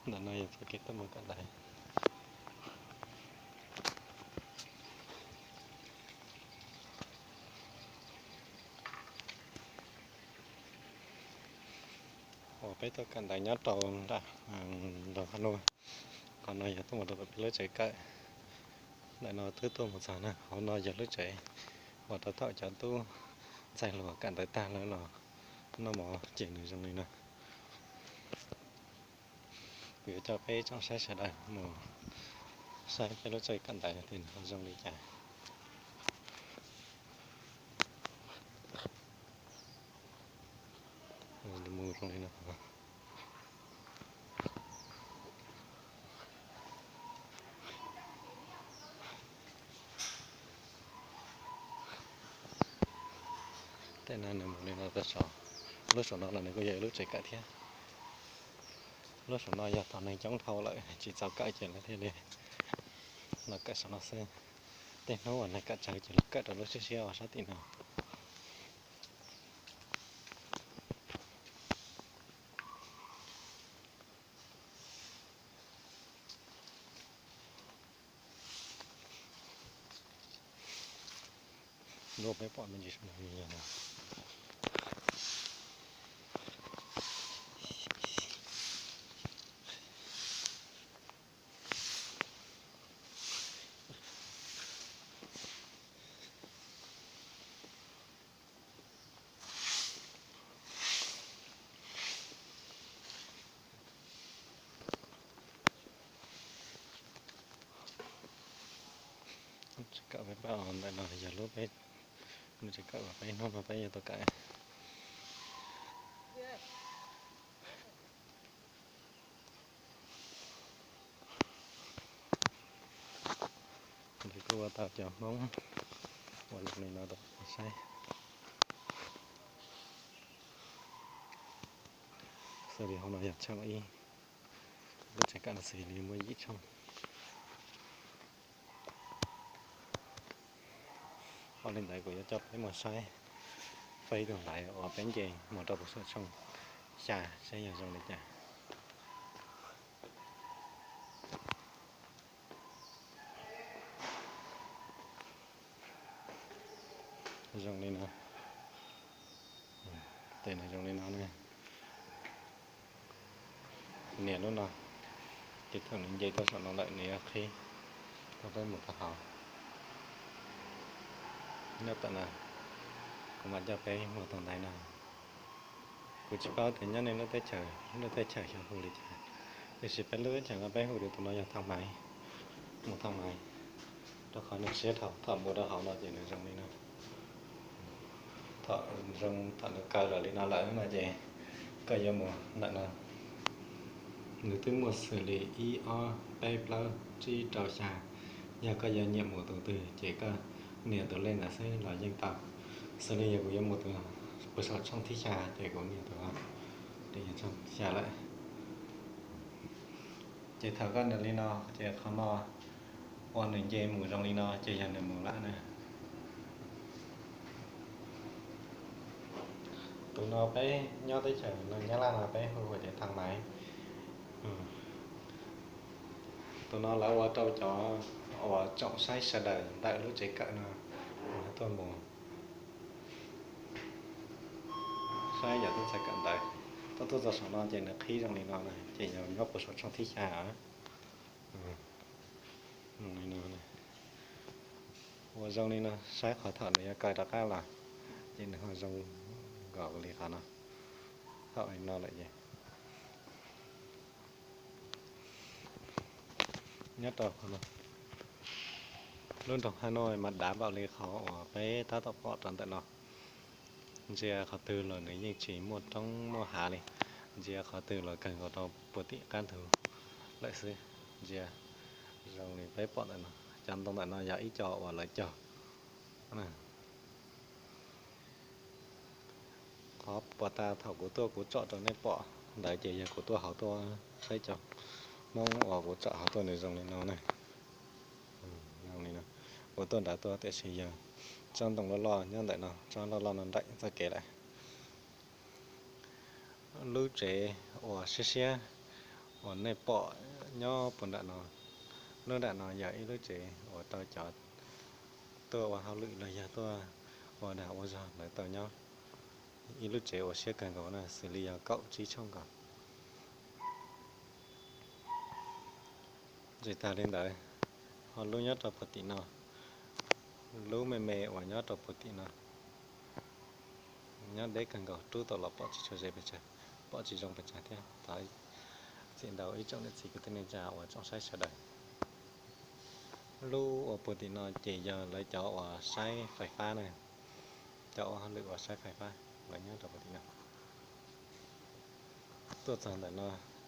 Ntawm no yog txoj kev tuaj mus kawm ntawv. Uas peb tuaj kawm ntawv nyob rau nram Los Phas Nuj. Qhov no yog tuaj mus rau peb lub tsev kawm. Ntawm no twb tuaj mus txog na, hauv no yog lub tsev uas rau thaum cov tub ntxhais hluas kawm ntawv tag lawm los noj mov ces nws zoo li no. Kuv yuav coj peb tsoom saib sawv daws mus saib peb lub tsev kawm ntawv tias nws zoo li cas. Mus zoo li no. Tej no nws mus li no tag saud. Lub saum no los nws kuj yog ib lub tsev kawm thiab. Lub saum no yog thaum neeg coob dhau lawm tsis txaus kawm ces lawv thiaj li los kawm saum no xwb. Tej hnub uas neeg kawm tsawg ces lawv kawm rau lub siab siab uas sab tim no. Luaj peb pom me ntsis sab no. Tsev kawm peb pab ntawm no yog lub peb, lub tsev kawm uas peb hnub no peb yuav tau kawm. Nws kuj ua tau cov Hmoob ua zoo li no rau saib. Xws li hauv no yog tshooj ib, lub tsev kawm no xws li muaj yim tshooj. Ua li ntawd kuv yuav coj peb mus saib peb tus ntaiv uas peb nce mus rau puag saum tshooj xya saib yog zoo li cas. Zoo li no. Tes nws zoo li no ne. Nias lub no, ces thaum nws nce tuaj saum no lawm nws yuav qhib rau peb mus rau hauv. Nyob tom no, kuv mam coj peb mus tus ntaiv no. Kuv tsis paub tias nyob nej lub teb chaws, lub teb chaws xyov hu li cas, tiam sis peb lub teb chaws no peb hu tias tus no yog thaj maiv, mus thaj maiv, rau qhov nws siab dhau. Thaum mus rau hauv no ces nws zoo li no. Thaum zoo, thaum nws kaw lawm li no lawm no ces koj yuav mus ntawm no. Nws twb muaj xws li ib ob peb plaub tsib rau xya. Yog koj yuav nyiam mus tus twg ces koj nias tus lej ntawd xwb los yeej tau. Xws li yog kuv yuav mus tus puag saum tshooj thib xya ces kuv nias tus, tus xya lawm. Ces thaum koj nias li no ces qhov no uas nws nce mus zoo li no ces yog nws mus lawm na. Tus no peb nyob teb chaws no Nyab Laj no peb hu tias thaj maiv. Tus no lawv ua rau cov uas tsoom saib sawv daws ntawm lub tsev kawm no tuaj mus saib yog tuaj txais kawm ntawv. Thaum tuaj txog saum no ces nws qhib zoo li no na, ces yog nyob puag saum tshooj thib xya. Ua zoo li no, saib qhov thaum nws yuav kaw rov qab los ces nws ho zoo nkaus li qhov no. Thaum li no lawm ces nyob rau lub nroog Haj Nuj mas dav npaum li qhov uas peb tab tom pom rau ntawm no. Ntsia qhov twg los nws yeej tsis muaj roob muaj hav li, ntsia qhov twg los kawg nkaus rau puag tim qab ntug lawm xwb. Ntsia zoo li peb pom ntawm no, cov ntoo ntawm no yog ib co uas lawv cog. Qhov puag ta thaum kuv tuaj kuv tsom rau nej pom ntawd ces yog kuv tuaj hauv tuaj saib cov Hmoob uas kuv tsom hauv tuaj nws zoo li no na. Zoo li no, kuv tuaj nrad tuaj tiam sis yog tsob ntoo loj loj nyob ntawm no, tsob loj loj no nraim txoj kev lawm. Lub tsev uas siab siab Uas nej pom nyob puag nram no, lub nram no yog ib lub tsev uas rau cov tuaj ua hauj lwm los yog tuaj ua dag ua zog lawv tau nyob. Ib lub tsev uas siab kawg nkaus na, xws li yog kaum tsib tshooj nkaus. Tsis tas li ntawd, ho lub nyob rau puag tim no, lub me me uas nyob rau puag tim no, nyob deb kawg nkaus, rub tau los pom tsis tshua ze pes tsawg, pom tsis zoo pes tsawg thiab. Thov txim ntau ib tsoom niam txiv kwv tij neej tsa uas tsoom saib sawv daws. Lub uas puag tim no ces yog lawv cov uas saib fais fab na, cov ua hauj lwm uas saib fais fab, lawv nyob rau puag tim no. Tuaj txog ntawm no,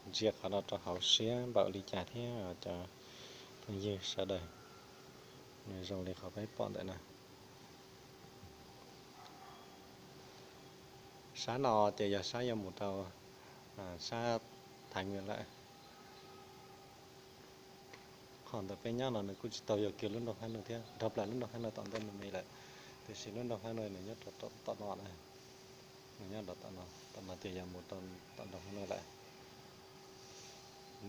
ntsia qhov no rau hauv siab npaum li cas thiab cov phooj ywg sawv daws, nws zoo li qhov peb pom ntawm no. Sab no ces yog sab yuav mus rau sab Thaiv Nws lawm. Qhov ntawm peb nyob no nws kuj tsis tau yog kiag lub nroog Hab Nuj thiab, dhau plaws lub nroog Hab Nuj tom ntej me me lawm, tiam sis lub nroog Hab Nuj nws nyob rau tom no na, nws nyob rau tom no, tom no ces yog mus rau tom nroog Hab Nuj lawm.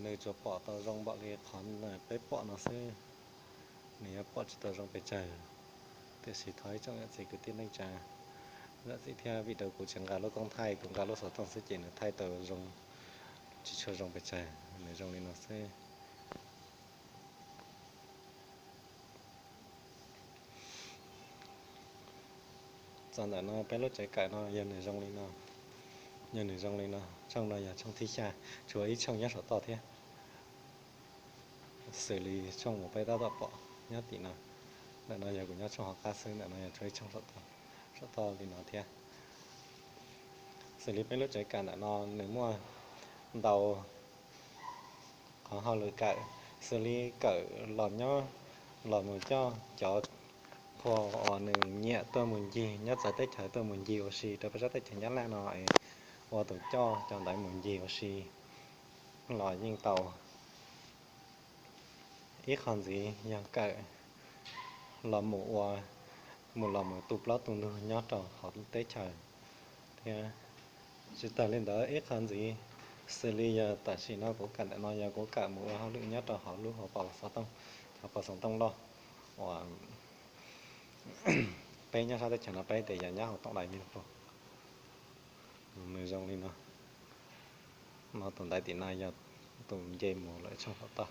Nws tsuas pom tau zoo npaum li qhov peb pom no xwb, nws yuav pom tsis tau zoo pes tsawg. Tiam sis thov ib tsoom niam txiv kwv tij neej tsa zam txim thiab, vim rau kuv tsis nqa lub koob thaij, kuv nqa lub xov tooj xwb ces nws thaij tau zoo, tsis tshua zoo pes tsawg, nws zoo li no xwb. Txog ntawm no peb lub tsev kawm no yog nws zoo li no, yog nws zoo li no. Tshooj no yog tshooj thib xya, tshuav ib tshooj nyob saum toj thiab. Xws li tshooj uas peb tab tom pom nyob tim no, ntawm no yog kuv nyob tshooj hauv qab xwb, ntawm no yog tshuav ib tshooj saum toj li no thiab. Xws li peb lub tsev kawm ntawm no nws muaj ntau qhov hauj lwm kawm, xws li kawm los nyob, los mus coj cov qhua uas nws nyiam tuaj mus ncig nyob txawv teb chaws, tuaj mus ncig ua si rau peb sab teb chaws Nyab Laj no es ua tus coj cov ntawd mus ncig ua si los yeej tau. Ib qho ntxiv yog kawm los mus ua, mus los mus tu plaub tu ntug nyob rau hauv teb chaws thiab. Tsis tas li ntawd, ib qho ntxiv xws li yog tam sim no kuv kawm ntawm no yog kuv kawm mus ua hauj lwm nyob rau hauv lub hauv paus xov tooj, hauv paus xov tooj loj uas peb nyob sab teb chaws no peb tias yog nyob hauv toom dais me plug. Nws zoo li no. No tus ntaiv tim no yog tus nce mus lawm tshooj saum toj.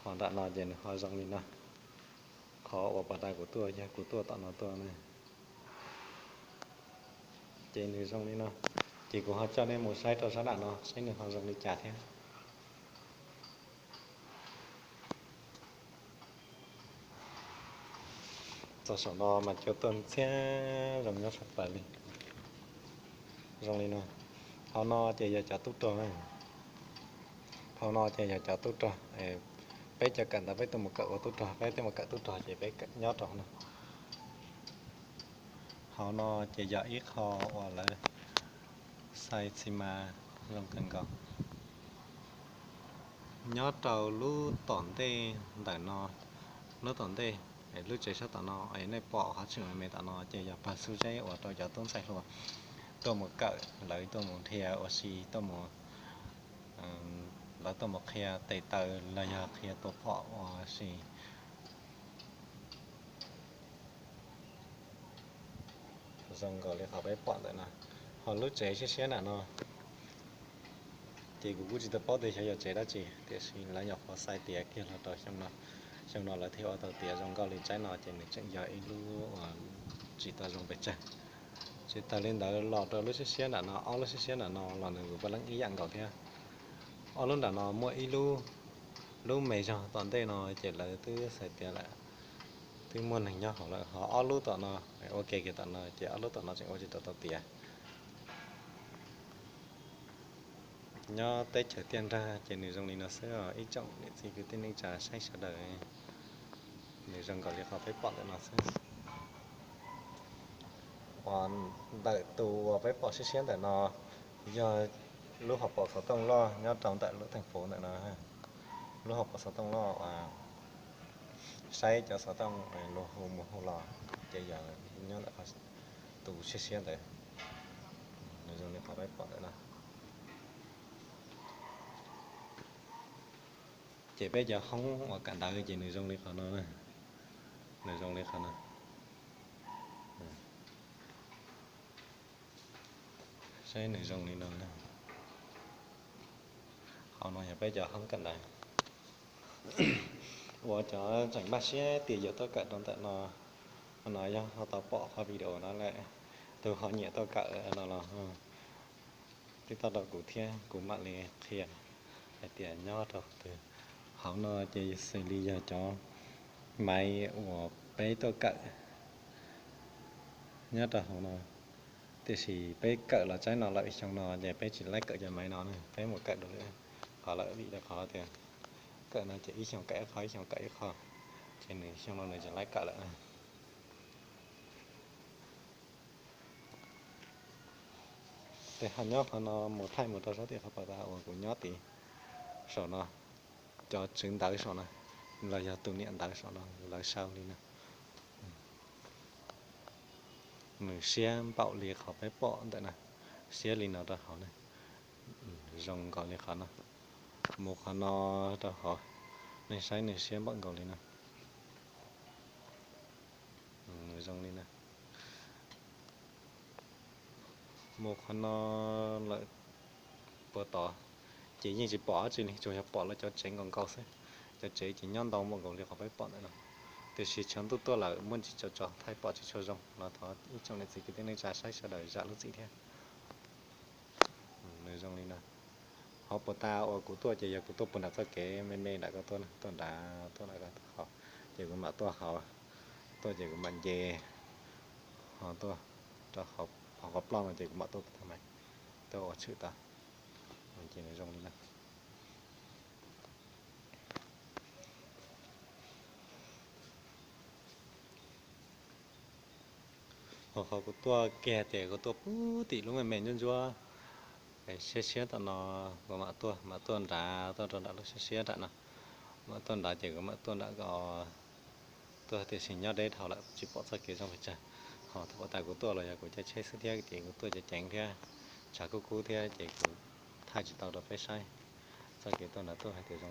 Ho nram no ces nws ho zoo li no. Qhov uas pas tas kuv tuaj yog kuv tuaj tom no tuaj na. Ces nws zoo li no. Ces kuv ho coj nej mus saib rau sab nram no saib nws ho zoo li cas thiab. Txog saum no mas cua tuaj ntxhiab zoo nyob sab plaws li. Zoo li no. Hauv no ces yog cov tub rog. Hauv no ces yog cov tub rog. Peb cov kawm ntawd peb tuaj mus kawm ua tub rog, peb tuaj mus kawm tub rog ces peb nyob rau hauv no. Hauv no ces yog ib qho uas lawv xais xi mas zoo kawg nkaus. Nyob rau lub tom ntej ntawm no, lub tom ntej, lub tsev sab tom no es nej pom qhov tseem me me tom no ces yog pawg xub zeb uas rau cov tub ntxhais hluas tuaj mus kawm, lawv tuaj mus dhia ua si, tuaj mus, lawv tuaj mus qhia tes taw los yog qhia tua phom ua si. Zoo nkaus li qhov peb pom ntawm no. Ho lub tsev siab siab nram no ces kuv kuj tsis tau paub tias xyov yog tsev dab tsi, tiam sis lawv nyuam qhuav xais tiav kiag los rau xyoo no, xyoo no lawv thiaj ua tau tiav zoo nkauj li tsaib no ces nws tseem yog ib lub uas tsis tau zoo pes tsawg. Tsis tas li ntawd los rau lub siab siab nram no, ob lub siab siab nram no los nws kuj puav leej ib yam nkaus thiab. Ob lub nram no muaj ib lub, lub me zog tom ntej no ces lawv twb xais tiav lawm, twb muaj neeg nyob hauv lawm. Ho ob lub tom no, ua ke kiag tom no ces ob lub tom no tseem ua tsis tau tau tiav. Nyob teb chaws tiaj nrag ces nws zoo li no xwb os ib tsoom niam txiv kwv tij neej tsa saib sawv daws. Nws zoo nkaus li qhov peb pom ntawm no xwb. Uas ntawm tus uas peb pom siab siab ntawm no yog lub hauv paus xov tooj loj nyob rau ntawm lub theej fuv ntawm no. Lub hauv paus xov tooj loj uas saib cov xov tooj luag hu mus hu los ces yog nyob ntawm tus siab siab ntawd. Nws zoo li qhov peb pom ntawm no. Ces peb cov hoob uas kawm ntawv ces nws zoo li qhov no, nws zoo li qhov no. Saib nws zoo li no. Hauv no yog peb cov hoob kawm ntawv. Ua cov tseem npaj siab tias yuav tuaj kawm rau ntawm no, no yog ho tau pom qhov video no lawm, tus ho nyiam tuaj kawm no los twb tau rau kuv thiab kuv mam li qhia hais tias nyob rau twg. Hauv no ces xws li yog cov maiv uas peb tuaj kawm nyob rau hauv no. Tiam sis peb kawm los tsaib no lawm, xyoo no ces peb tsis laib kawm cov maiv no na, peb mus kawm dua lwm qhov lawm vim rau qhov tias kawm no ces ib xyoos kawm ib qho, ib xyoos kawm ib qho, ces nws xyoo no nws tsis laib kawm lawm. Ces ho nyob qhov no mus thaij mus rau sab tim qhov pas tas uas kuv nyob tid saum no, cov tswv ntawv saum no los yog tus niam ntawv saum no lawv sau li no. Nws siab npaum li qhov peb pom ntawm no, siab li no rau hauv na. Zoo nkaus li qhov no, mus qhov no rau hauv, nej saib nws siab npaum nkaus li no. Zoo li no. Mus qhov no lawm puag tod, ces yeej tsis pom dab tsi li, tsuas yog pom lawv cov tsev nkaus nkaus xwb. Cov tsev ces nyob ntau npaum nkaus li qhov peb pom ntawm no. Tiam sis tshav ntuj tuaj lawm muaj ntsis tsaus tsaus thaij pom tsis tshua zoo, los thov ib tsoom niam txiv kwv tij neej tsa saib sawv daws zam lub txim thiab. Nws zoo li no. Hauv puag ta uas kuv tuaj ces yog kuv tuaj puag nram txoj kev me me nram ko tuaj, tuaj nrad tuaj nram ko tuaj hauv, ces kuv mam tuaj hauv, tuaj ces kuv mam nce ho tuaj rau hauv qhov ploj no ces kuv mam tuaj thaj maiv, tuaj ua tshwm tod. Ces nws zoo li no. Ho qhov kuv tuaj kiag ces kuv tuaj puag tim lub me me ntsuab ntsuab, siab siab tom no, kuv mam tuaj, mam tuaj nrad, tuaj rau nram lub siab siab nram no, mam tuaj nrad ces kuv mam tuaj nram ko tuaj, tiam sis nyob deb dhau lawm tsis pom txoj kev zoo pes tsawg. Ho thaum tas kuv tuaj los yog kuv caij tsheb xwb thiab ces kuv tuaj ceev ceev thiab, tshav kub kub thiab ces kuv thaij tsis tau rau peb saib. Txoj kev tuaj nrad tuaj hais tias zoo